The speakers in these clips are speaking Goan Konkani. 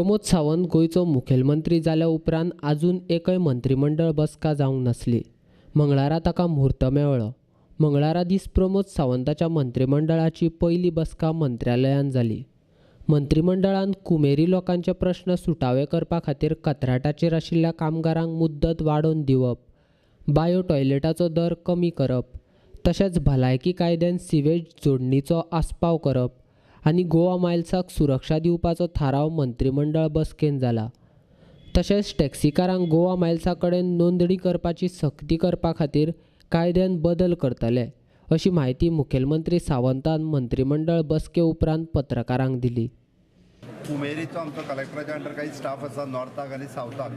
प्रमोद सावंत गोंयचो मुखेलमंत्री जाल्या उपरांत आजून एकय मंत्रीमंडळ बसका जावंक नासली. मंगळारा ताका म्हूर्त मेळ्ळो. मंगळारा दीस प्रमोद सावंताच्या मंत्रीमंडळाची पयली बसका मंत्रालयांत जाली. मंत्रीमंडळान कुमेरी लोकांचे प्रश्न सुटावे करपा खातीर कंत्राटाचेर आशिल्ल्या कामगारांक मुद्दत वाडोवन दिवप, बायो टॉयलेटाचो दर कमी करप, तशेंच भलायकी कायद्यान सिवेज जोडणीचो आस्पाव करप आनी गोवा मायल्साक सुरक्षा दिवपाचो थाराव मंत्रीमंडळ बसकेन जाला. तशेंच टॅक्सीकारांक गोवा मायल्सा कडेन नोंदणी करपाची सक्ती करपा खातीर कायद्यान बदल करतले अशी म्हायती मुखेलमंत्री सावंतान मंत्रीमंडळ बसके उपरांत पत्रकारांक दिली. कुमेरीचो आमचो कलेक्टराच्या अंडर काही स्टाफ आसा नॉर्थाक आनी सावथाक,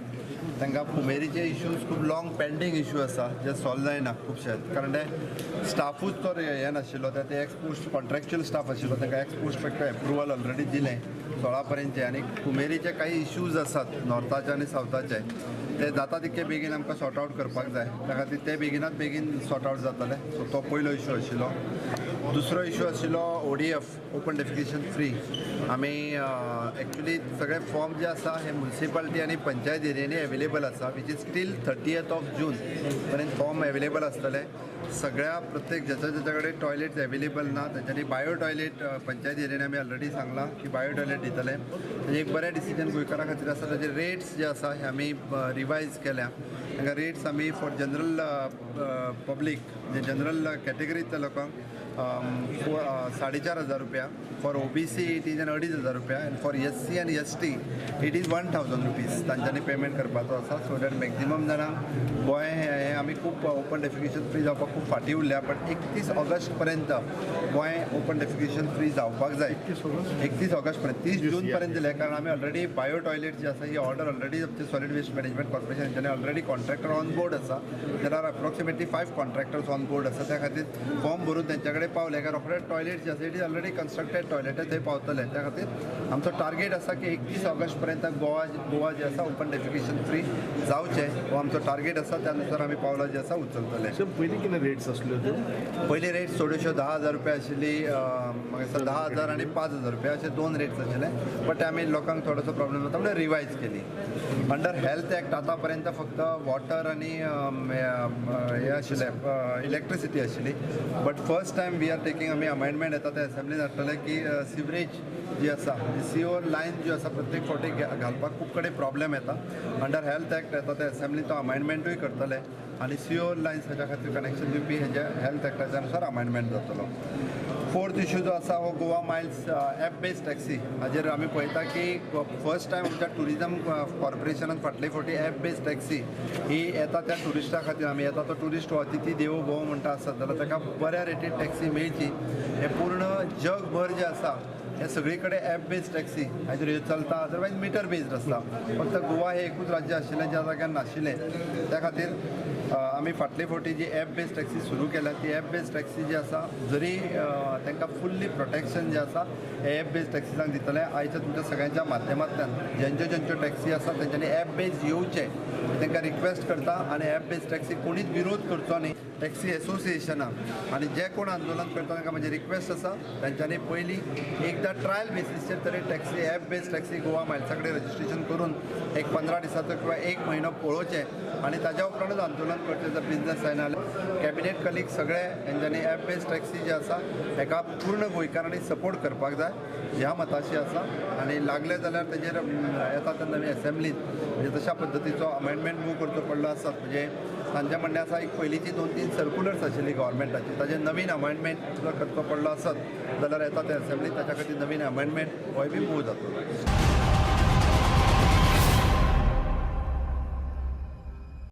तांकां कुमेरीचे इश्यूज खूब लाँग पेंडींग इश्यू आसा जे सॉल्व जायना खुबशे, कारण ते स्टाफूच तो हें नाशिल्लो, ते एक्स पोस्ट कॉन्ट्रॅक्च्युअल स्टाफ आशिल्लो, तांकां x post facto approval already दिलें 16 पर्यंतचे. आनी कुमेरीचे काही इश्यूज आसात नॉर्थाचे आनी सावथाचे, ते जाता तितके बेगीन आमकां सॉर्ट आवट करपाक जाय, त्या खातीर ते बेगिनात बेगीन सॉर्ट आवट जातले. सो तो पयलो इश्यू आशिल्लो. दुसरो इश्यू आशिल्लो ODF, open defecation free. आमी एक्चुली सगळे फॉर्म जे आसा हे म्युनिसिपालिटी आनी पंचायत एरियांनी एवेलेबल आसा, which is till 30th of June पर्यंत फॉर्म एवेलेबल आसतले. सगळ्या प्रत्येक ज्याच्या ज्याच्या कडेन टॉयलेट्स एवेलेबल ना तेंच्यांनी बायो टॉयलेट पंचायत एरियांनी आमी ऑलरेडी सांगलां की बायो टॉयलेट दितले. तेजें एक बरें डिसिजन गोंयकारां खातीर आसा. ताजे रेट्स जे आसा हे आमी रिवायज केल्या. तांकां रेट्स आमी फॉर जनरल पब्लीक, जे जनरल कॅटेगरींतल्या लोकांक 4,500 रुपया, फॉर OBC it is 2,500 रुपया, आनी फॉर SC आनी ST it is 1,000 rupees तांच्यांनी पेमेंट करपाचो आसा. सो that maximum जाणांक गोंय हें आमी खूब ओपन डेफिकेशन फ्री जावपाक खूब फाटीं उरल्या, बट 31 ऑगस्ट पर्यंत गोंय ओपन डेफिकेशन फ्री जावपाक जाय. 31 ऑगस्ट पर्यंत, 30 जून पर्यंत दिलें, कारण आमी ऑलरेडी बायो टॉयलेट जी आसा ही ऑर्डर ऑलरेडी आमचे सॉलिड वेस्ट मॅनेजमेंट कॉर्पोरेशन हेंच्यांनी ऑलरेडी कॉन्ट्रॅक्टर ऑन बोर्ड आसा. There are approximately 5 contractors on board आसा. त्या खातीर फॉर्म भरून तेंच्या कडेन पावले काय रोखडे टॉयलेट जे आसा it is already constructed toilet थंय पावतले. त्या खातीर आमचो टार्गेट आसा की 31 ऑगस्ट पर्यंत गोवा जे आसा ओपन डेफिकेशन फ्री जावचें, हो आमचो टार्गेट आसा. त्या नुसार आमी पावलां जी आसा उचलतले. पयलीं कितें रेट्स आसल्यो त्यो? पयलीं रेट चडश्यो 10,000 रुपया आशिल्ली, मागीर 10,000 आनी 5,000 रुपया अशे दोन रेट्स आशिल्ले, बट ते आमी लोकांक थोडोसो प्रॉब्लेम जाता म्हणून रिवायज केली. अंडर हेल्थ एक्ट आतां पर्यंत फक्त वॉटर आनी हें आशिल्लें, इलेक्ट्रिसिटी आशिल्ली, but first time we are taking आमी अमेंडमेंट येता ते असेंब्लीन हाडटले की सिवरेज जी आसा, सीओ लायन ज्यो आसा प्रत्येक फावटी घालपाक खूब कडेन प्रॉब्लेम येता. अंडर हेल्थ एक्ट येता ते असेंब्लीन तो अमेंडमेंटूय करतले आनी सीओ लायन्स हाच्या खातीर कनेक्शन दिवपी हेज्या हेल्थ एक्टाच्या अनुसार अमेंडमेंट जातलो. फोर्थ इश्यू जो आसा हो Goa miles app based taxi हाजेर आमी पळयता की फर्स्ट टायम आमच्या ट्युरिजम कॉर्पोरेशनान फाटले फावटी एप बेस्ड टॅक्सी ही येता त्या ट्युरिस्टा खातीर, आमी येता तो ट्युरिस्ट हो अतिथी देवो भव म्हणटा आसत जाल्यार ताका बऱ्या रेटीर टॅक्सी मेळची. हें पूर्ण जगभर जें आसा हे सगळी कडेन एप बेस्ड टॅक्सी हाजेर ह्यो चलता, अदरवायज मिटर बेस्ड आसता. फक्त गोवा हें एकूच राज्य आशिल्लें ज्या जाग्यार नाशिल्लें. त्या खातीर आमी फाटले फावटी जी एप बेस्ड टॅक्सी सुरू केल्या ती एप बेस्ड टॅक्सी जी आसा जरी तांकां फुल्ली प्रोटेक्शन जें आसा हे एप बेस्ड टॅक्सीजांक दितले. आयच्या तुमच्या सगळ्यांच्या माध्यमांतल्यान ज्यांच्यो ज्यांच्यो टॅक्सी आसा तेंच्यांनी एप बेस्ड येवचें तांकां रिक्वेस्ट करता आनी एप बेस्ड टॅक्सी कोणीच विरोध करचो न्ही. टॅक्सी एसोसिएशनां आनी जे कोण आंदोलन करता तांकां म्हजी रिक्वेस्ट आसा तेंच्यांनी पयलीं एकदां ट्रायल बेसीसचेर तरी taxi app based taxi Goa मायल्सा कडेन रजिस्ट्रेशन करून एक 15 दिसाचो किंवा 1 म्हयनो पळोवचें आनी ताज्या उपरांतूच आंदोलन करचें जर बिजनस जायना जाल्यार. कॅबिनेट कलीग सगळे हेंच्यांनी एप बेस्ड टॅक्सी जी आसा हेका पूर्ण गोंयकारांनी सपोर्ट करपाक जाय ह्या मताशी आसा आनी लागले जाल्यार तेजेर येता ते नवी एसेंब्लीन म्हणजे तशा पद्दतीचो अमेंडमेंट मूव करचो पडलो आसत. म्हणजे तांचें म्हणणें आसा एक पयलींची 2-3 सर्कुलर्स आशिल्ली गव्हर्मेंटाची, ताजेर नवीन अमेंडमेंट जर करचो पडलो आसत जाल्यार येता ते एसेंब्लीन ताच्या खातीर नवीन अमेंडमेंट होय बी मूव जातलो.